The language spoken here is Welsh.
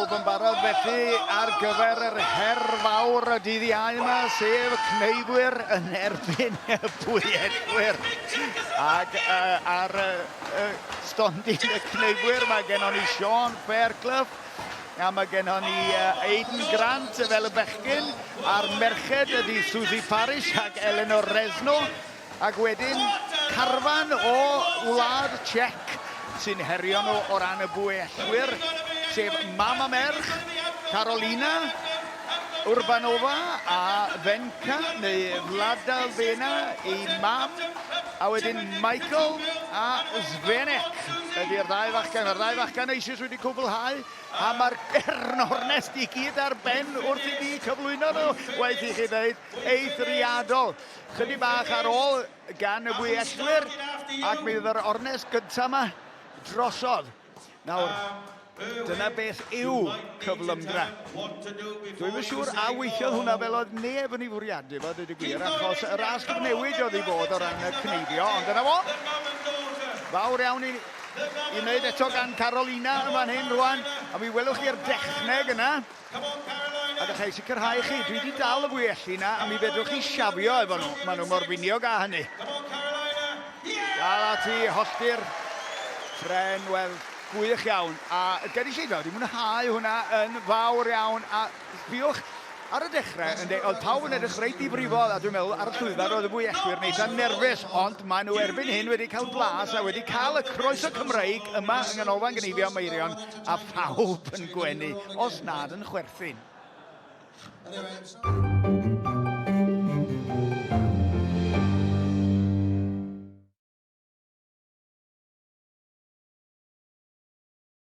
Pawb yn barod felly ar gyfer yr her fawr y dydd Iau yma, sef cneifwyr yn erbyn y bwyellwyr. Ac uh, ar uh, stondin y cneifwyr mae gennon ni Sean Fairclough, a mae gennon ni uh, Aidan Grant fel y bechgyn, a'r merched ydy Susie Parish ac Eleanor Resno. Ac wedyn carfan o Wlad Czech sy'n herio nhw o ran y bwyellwyr, sef mam a merch, Karolina Urbanova a Venka, neu Vlada Vena, ei mam, a wedyn Michael a Zvenek ydy'r ddau fachgen. Mae'r ddau fachgen eisoes wedi cwblhau, a mae'r ornest i gyd ar ben wrth i ni cyflwyno nhw, waeth i chi ddeud, eithriadol. Chydig bach ar ôl gan y bwyellwyr, ac mi fydd yr ornest gyntaf yma drosodd. Nawr, dyna beth yw cyflymdra. Dwi'm yn siŵr a weithiodd hwnna fel oedd neb yn ei fwriadu fo, dweud y gwir, achos y ras gyfnewid oedd i fod o ran y cneifio, ond dyna fo. Fawr iawn i, i wneud eto gan Carolina yn fan hyn rwan, a mi welwch chi'r dechneg yna. A gallai sicrhau chi, dwi wedi dal y fwyelli na, a mi fedrwch chi siafio efo nhw. Maen nhw mor finiog â hynny. Dal ati, hollti'r pren, wel, gwych iawn. A gen i si, wedi mwynhau hwnna yn fawr iawn. A sbiwch, ar y dechrau, ynddi, oedd pawb yn edrych reit ddifrifol, a dwi'n meddwl ar y llwyfan roedd y fwyellwyr yn eitha nerfus, ond maen nhw erbyn hyn wedi cael blas a wedi cael y croeso Cymreig yma yng Nghanolfan Gneifio Meirion, a phawb yn gwenu, os nad yn chwerthin.